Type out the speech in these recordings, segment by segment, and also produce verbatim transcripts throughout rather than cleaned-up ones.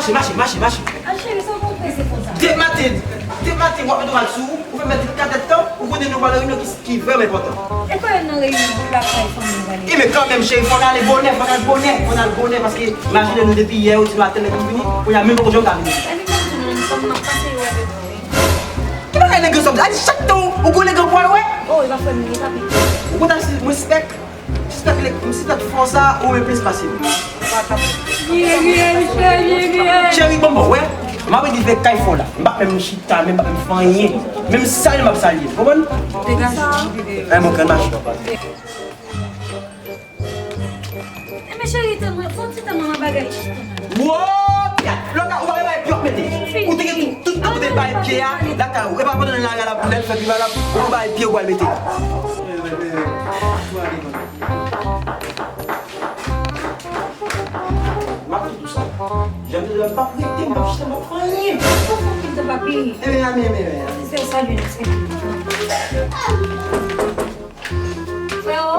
Mache, mache, mache, mache. A cheri, sa w konn prese konsa? Demen maten, demen maten, w ap mete w al sou ou, ou fè mèt kat èdtan, ou konnen nou pral reyinyon ki, ki vrèman enpòtan. E pa youn nan reyinyon pou lakay fanmi w ale? E men kanmenm, cheri, fò n ale bonè, fò n al bonè, fò n al bonè, paske imajine nou depi yè, ou di nou a tèl lè pou vini, kounye a menm poko janm ka vini. Ann vin nan tou, non, fanmi m ap pase yo avèk ou, wi. Ki bagay nèg yo sòm sa? Chak tan ou, ou gon nèg anpwa wè? Oh, e pa frè m, li tape. Ou konn si respèk. Respèk li, si tèt fò sa, ou menm plis pase m. Vye vyèj, frè, vye vyèj. Cheri, bon, bon, wè. M ap rive kay fò la. M p ap menm chita, menm m p ap menm fè anyen. Menm salye, m ap salye. Konprann? Dega sa. Ay, bon, grann mache. Enben, cheri, tann mwen, fò ti tann mwen, bagay. Wo, pya. Lòt la, ou pa bay pye w ap mete. Ou te gen tout, tout tan ou te bay pye a, lakay ou. E pa pandan l la, la, lè l fè pi mal la, ou bay pye ou al mete. M ap di w sa. Jan m di w la, m p ap rete, m p ap chita, m p ap fè anyen. Ou fè m pil tan, papi. Enben, anyen, enben, enben. Se sa, byen, se. Freo.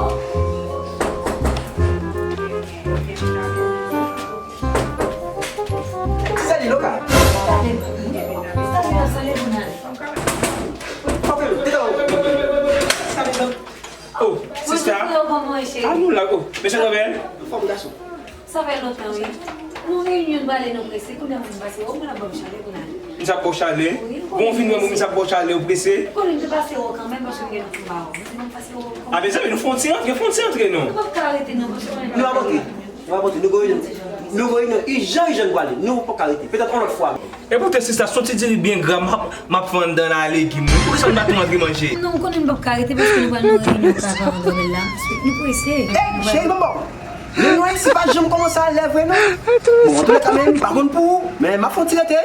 Sali, Loka. Sali, sali, sali, Loka. Freo, te la. Sali, Loka. Oh, sista. Bonjou, freo, kòman w ye, cheri? Ah, nou la, oh. Mesye, nou byen? Anfòm, gason. Sa fè lontan, wi. Nou reyinyon n prale, nou prese, kounye a m vin pase wè w, mwen ap ba w chale, kounye a. M sa ba w chale? Wi, m konnen. Bon, w vin wè mwen, m sa ba w chale, ou prese? M konnen m te pase wè w kanmenm, paske m gen yon ti ba w. M di m ap pase wè w kanmenm. A, mezanmi, nou fè yon ti rantre, fè yon ti rantre, non. Nou p ap ka rete, non, paske mwen... Nou ap antre. Nou ap antre. Nou gen reyinyon. Nou gen reyinyon ijan, ijan n prale. Nou p ap ka rete. Petèt yon lòt fwa. Epoute, sista, se yon ti diri byen gra m ap, m ap fè anndan la, legim, wi. Poukisa n pa tou antre manje? Non, m konnen m p ap ka rete paske nou pral nan reyinyon kaka Androbèl la. Nou prese. Ey, cheri, bon, bon. Reyinyon isi pa janm kòmanse a lè vre, non. Bon, antoulèka, men m pa konn pou ou, men m ap fè yon ti rete.